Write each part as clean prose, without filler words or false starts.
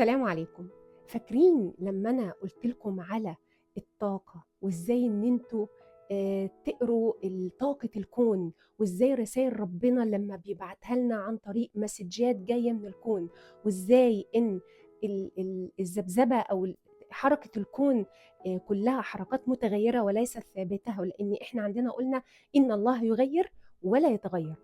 السلام عليكم. فاكرين لما أنا قلت لكم على الطاقة وإزاي إن أنتوا تقروا طاقة الكون، وإزاي رسائل ربنا لما بيبعتها لنا عن طريق مسجات جاية من الكون، وإزاي إن الذبذبة أو حركة الكون كلها حركات متغيرة وليست ثابتة، لأن إحنا عندنا قلنا إن الله يغير ولا يتغير.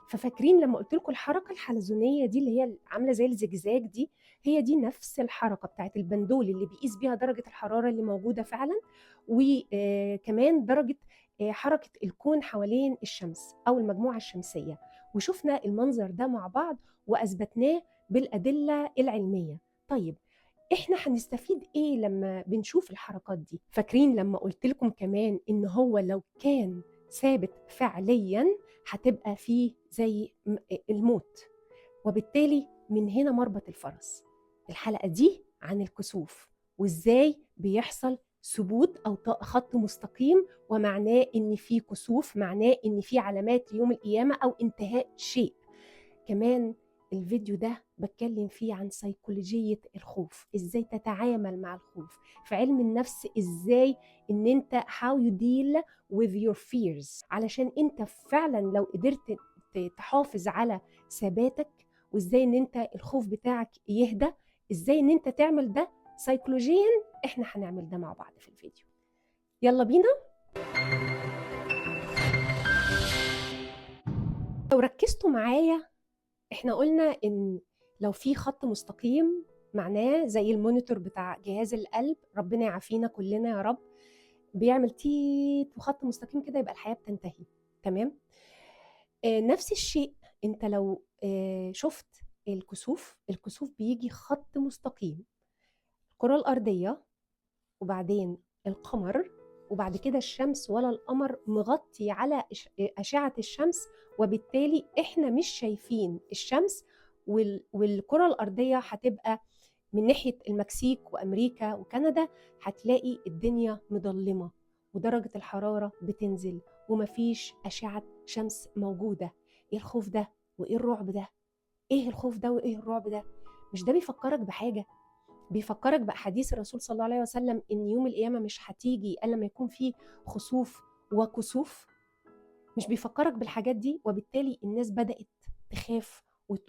ففاكرين لما قلت لكم الحركة الحلزونية دي اللي هي عاملة زي الزجزاج دي، هي دي نفس الحركة بتاعت البندول اللي بيقيس بيها درجة الحرارة اللي موجودة فعلا، وكمان درجة حركة الكون حوالين الشمس أو المجموعة الشمسية. وشفنا المنظر ده مع بعض وأثبتناه بالأدلة العلمية. طيب إحنا هنستفيد إيه لما بنشوف الحركات دي؟ فاكرين لما قلت لكم كمان إن هو لو كان ثابت فعليا هتبقى فيه زي الموت، وبالتالي من هنا مربط الفرس. الحلقة دي عن الكسوف وإزاي بيحصل ثبوت أو خط مستقيم، ومعناه إن في كسوف، معناه إن في علامات ليوم القيامة أو انتهاء شيء. كمان الفيديو ده بتكلم فيه عن سيكولوجية الخوف، إزاي تتعامل مع الخوف في علم النفس، إزاي إن أنت how you deal with your fears، علشان أنت فعلا لو قدرت تحافظ على ثباتك، وإزاي إن أنت الخوف بتاعك يهدى، إزاي إن أنت تعمل ده سيكولوجيا. إحنا هنعمل ده مع بعض في الفيديو. يلا بينا. لو ركزتوا معايا احنا قلنا ان لو في خط مستقيم معناه زي ال monitor بتاع جهاز القلب، ربنا يعافينا كلنا يا رب، بيعمل تيت وخط مستقيم كده يبقى الحياة بتنتهي. تمام؟ نفس الشيء انت لو شفت الكسوف، الكسوف بيجي خط مستقيم، الكرة الأرضية وبعدين القمر وبعد كده الشمس، ولا القمر مغطي على أشعة الشمس، وبالتالي إحنا مش شايفين الشمس، والكرة الأرضية هتبقى من ناحية المكسيك وأمريكا وكندا هتلاقي الدنيا مظلمة ودرجة الحرارة بتنزل ومفيش أشعة شمس موجودة. إيه الخوف ده وإيه الرعب ده؟ إيه الخوف ده وإيه الرعب ده؟ مش ده بيفكرك بحاجة؟ بيفكرك بأحاديث الرسول صلى الله عليه وسلم إن يوم القيامة مش هتيجي إلا لما يكون فيه خسوف وكسوف. مش بيفكرك بالحاجات دي؟ وبالتالي الناس بدأت تخاف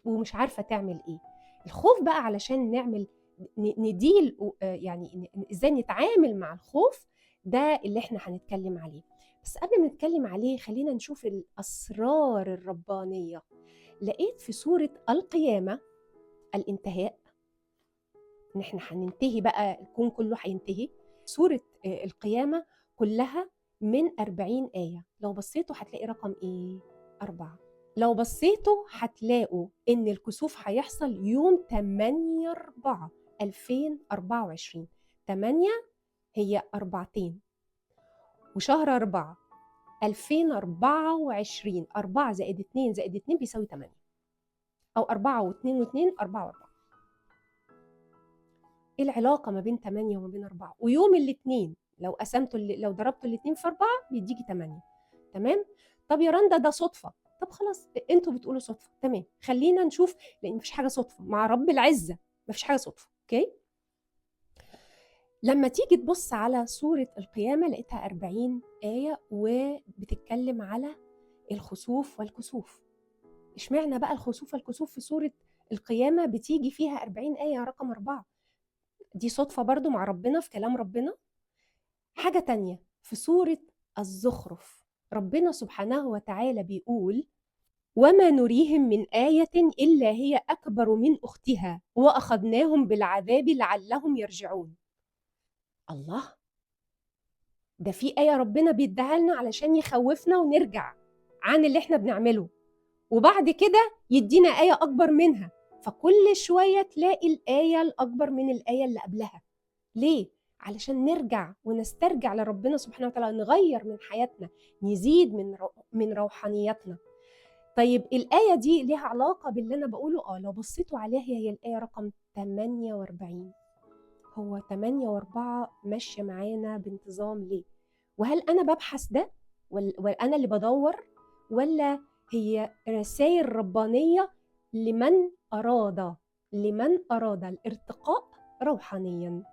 ومش عارفة تعمل إيه. الخوف بقى علشان نعمل نديل يعني إزاي نتعامل مع الخوف، ده اللي إحنا هنتكلم عليه. بس قبل ما نتكلم عليه خلينا نشوف الأسرار الربانية. لقيت في سورة القيامة الانتهاء، إن إحنا هننتهي بقى، الكون كله هينتهي. سورة القيامة كلها من 40 آية، لو بصيتوا هتلاقي رقم إيه؟ 4. لو بصيتوا هتلاقوا إن الكسوف هيحصل يوم 8/4/2024. 8 هي 4 وشهر 4 2024، 4 زائد 2 زائد 2 بيساوي 8، أو 4 و2 و2 4 و4. إيه العلاقة ما بين 8 وما بين 4؟ ويوم الاثنين لو قسمتوا لو ضربتوا الاثنين في 4 بيديكي 8. تمام؟ طب يا رندا ده صدفة. طب خلاص انتوا بتقولوا صدفة، تمام، خلينا نشوف، لأن مفيش حاجة صدفة مع رب العزة، مفيش حاجة صدفة. okay؟ لما تيجي تبص على سورة القيامة لقيتها 40 آية وبتتكلم على الخسوف والكسوف. اشمعنى بقى الخسوف والكسوف في سورة القيامة بتيجي فيها 40 آية رقم 4؟ دي صدفة برضو مع ربنا في كلام ربنا. حاجة تانية في سورة الزخرف ربنا سبحانه وتعالى بيقول وما نريهم من آية إلا هي أكبر من أختها وأخذناهم بالعذاب لعلهم يرجعون. الله، ده في آية ربنا بيديها لنا علشان يخوفنا ونرجع عن اللي احنا بنعمله، وبعد كده يدينا آية أكبر منها. فكل شوية تلاقي الآية الأكبر من الآية اللي قبلها. ليه؟ علشان نرجع ونسترجع لربنا سبحانه وتعالى، نغير من حياتنا، نزيد من روحانيتنا. طيب الآية دي ليها علاقة باللي أنا بقوله؟ لو بصيتوا عليها هي الآية رقم 48. هو 8 و4 ماشية معانا بانتظام ليه؟ وهل أنا ببحث ده؟ ولا أنا اللي بدور؟ ولا هي رسائل ربانية لمن أراد لمن أراد الارتقاء روحانيا.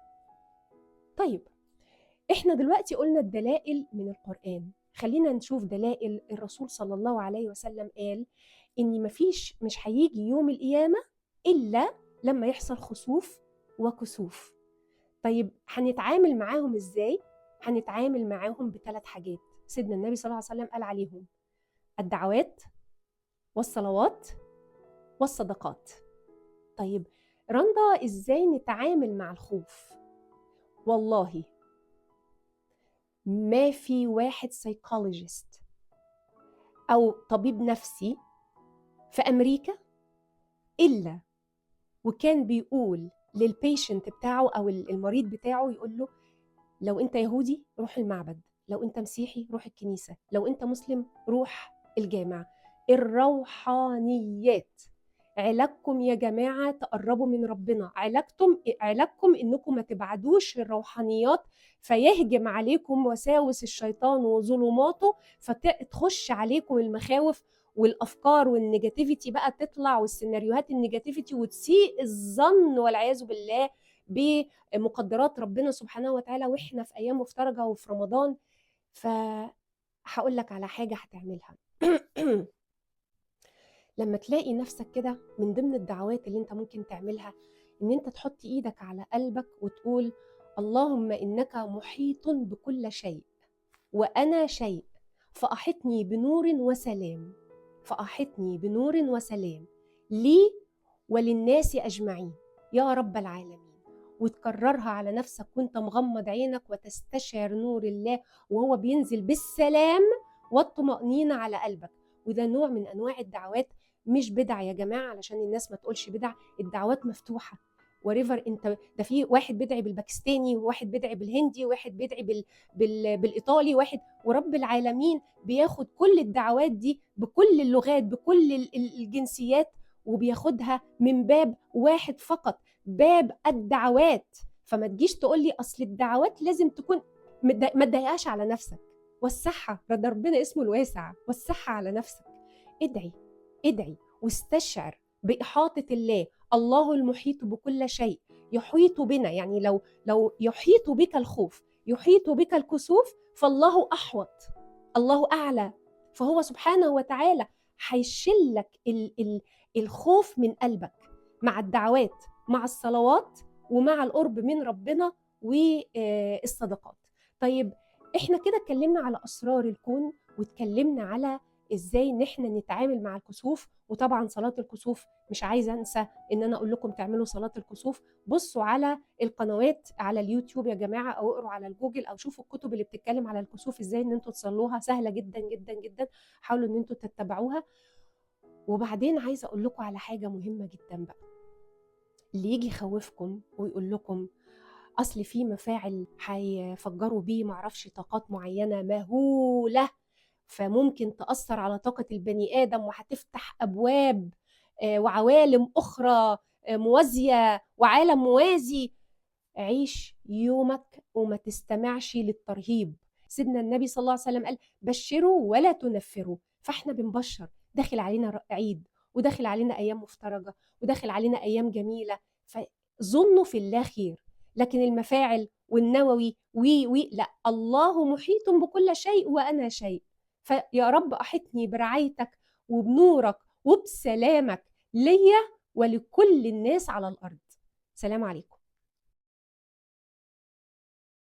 طيب احنا دلوقتي قلنا الدلائل من القرآن، خلينا نشوف دلائل الرسول صلى الله عليه وسلم. قال إن مفيش، مش هيجي يوم القيامة إلا لما يحصل خسوف وكسوف. طيب هنتعامل معاهم إزاي؟ هنتعامل معاهم بثلاث حاجات سيدنا النبي صلى الله عليه وسلم قال عليهم: الدعوات والصلوات والصدقات. طيب رندا، إزاي نتعامل مع الخوف؟ والله ما في واحد psychologist أو طبيب نفسي في أمريكا إلا وكان بيقول لل patient بتاعه أو المريض بتاعه، يقول له لو أنت يهودي روح المعبد، لو أنت مسيحي روح الكنيسة، لو أنت مسلم روح الجامع. الروحانيات علاجكم يا جماعة تقربوا من ربنا، علاجكم إنكم ما تبعدوش الروحانيات فيهجم عليكم وساوس الشيطان وظلماته، فتخش عليكم المخاوف والأفكار وال negativity بقى تطلع، والسيناريوهات ال negativity، وتسيء الظن والعياذ بالله بمقدرات ربنا سبحانه وتعالى، وإحنا في أيام مفترجة وفي رمضان. فهقول لك على حاجة هتعملها لما تلاقي نفسك كده. من ضمن الدعوات اللي انت ممكن تعملها ان انت تحط ايدك على قلبك وتقول اللهم انك محيط بكل شيء وانا شيء، فاحطني بنور وسلام، فاحطني بنور وسلام لي وللناس اجمعين يا رب العالمين. وتكررها على نفسك وانت مغمض عينك، وتستشعر نور الله وهو بينزل بالسلام والطمأنينة على قلبك. وده نوع من انواع الدعوات، مش بدع يا جماعة علشان الناس ما تقولش بدع، الدعوات مفتوحة whatever انت. ده في واحد بيدعي بالباكستاني، وواحد بيدعي بالهندي، وواحد بيدعي بالايطالي، واحد، ورب العالمين بياخد كل الدعوات دي بكل اللغات بكل الجنسيات، وبياخدها من باب واحد فقط، باب الدعوات. فما تجيش تقول لي اصل الدعوات لازم تكون، ما تضايقهاش على نفسك، وسعها، ده ربنا اسمه الواسع، وسعها على نفسك. ادعي ادعي واستشعر بإحاطة الله، الله المحيط بكل شيء يحيط بنا. يعني لو يحيط بك الخوف، يحيط بك الكسوف، فالله أحوط، الله أعلى، فهو سبحانه وتعالى هيشلك الخوف من قلبك مع الدعوات، مع الصلوات، ومع القرب من ربنا والصدقات. طيب احنا كده اتكلمنا على أسرار الكون، واتكلمنا على ازاي ان احنا نتعامل مع الكسوف، وطبعا صلاة الكسوف مش عايزة انسى ان انا اقول لكم تعملوا صلاة الكسوف. بصوا على القنوات على اليوتيوب يا جماعة، او اقروا على الجوجل، او شوفوا الكتب اللي بتتكلم على الكسوف ازاي ان انتوا تصلوها، سهلة جدا جدا جدا، حاولوا ان انتوا تتبعوها. وبعدين عايزة اقول لكم على حاجة مهمة جدا بقى، اللي يجي يخوفكم ويقول لكم اصل في مفاعل هيفجروا بيه معرفش طاقات معينة مهولة، فممكن تأثر على طاقة البني آدم وهتفتح أبواب وعوالم أخرى موازية وعالم موازي. عيش يومك وما تستمعش للترهيب. سيدنا النبي صلى الله عليه وسلم قال بشروا ولا تنفروا، فاحنا بنبشر. داخل علينا عيد، وداخل علينا أيام مفترجة، وداخل علينا أيام جميلة، فظنوا في الله خير. لكن المفاعل والنووي وي وي لا، الله محيط بكل شيء وأنا شيء، فيا رب أحطني برعايتك وبنورك وبسلامك ليا ولكل الناس على الأرض. سلام عليكم.